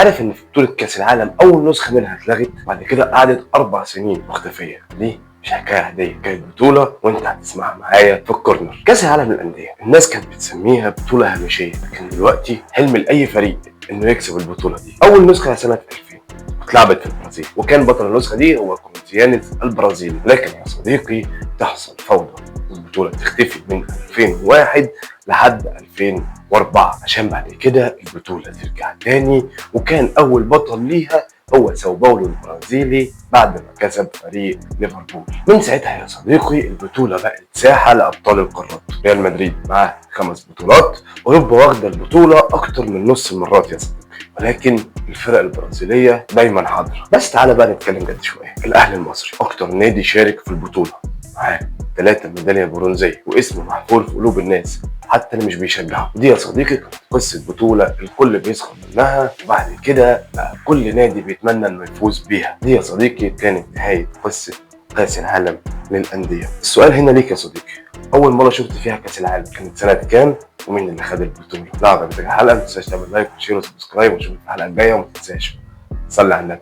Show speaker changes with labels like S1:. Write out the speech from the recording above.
S1: عارف ان في بطوله كاس العالم اول نسخه منها اتلغت، بعد كده قعدت 4 سنين مختفيه. ليه؟ مش حكاية عاديه، كانت بطوله وانت هتسمعها معايا في الكورنر. كاس العالم للاندية الناس كانت بتسميها بطوله هامشية، لكن دلوقتي حلم لاي فريق انه يكسب البطولة دي. اول نسخه سنة 2000 اتلعبت في البرازيل، وكان بطل النسخة دي هو كورنثيانز البرازيلي. لكن يا صديقي تحصل فوضى، البطولة تختفي من 2001 لحد 2004 عشان بعد كده البطولة ترجع تاني، وكان اول بطل ليها هو ساو باولو البرازيلي بعد ما كسب فريق ليفربول. من ساعتها يا صديقي البطولة بقت ساحة لأبطال القارات. ريال مدريد معاه 5 بطولات، أوروبا واخدة البطولة أكتر من نص المرات يا صديقي، ولكن الفرق البرازيلية دايما حاضرة. بس تعالى بقى نتكلم جد شوية. الأهلي المصري أكتر نادي شارك في البطولة، معاه 3 ميدالية برونزية، واسمه محفور في قلوب الناس حتى اللي مش بيشجعه. دي يا صديقي كانت قصة بطولة الكل بيسخر منها، وبعد كده بقى كل نادي بيتمنى انه يفوز بيها. دي يا صديقي كانت نهاية قصة كأس العالم للأندية. السؤال هنا ليك يا صديقي، أول مرة شفت فيها كأس العالم كانت سنة كام؟ ومين اللي خد البطولة؟ لو عجبتك الحلقة ما تنساش تعمل like و share و subscribe، ونشوفك في الحلقة الجاية، وما تنساش صلي على النبي.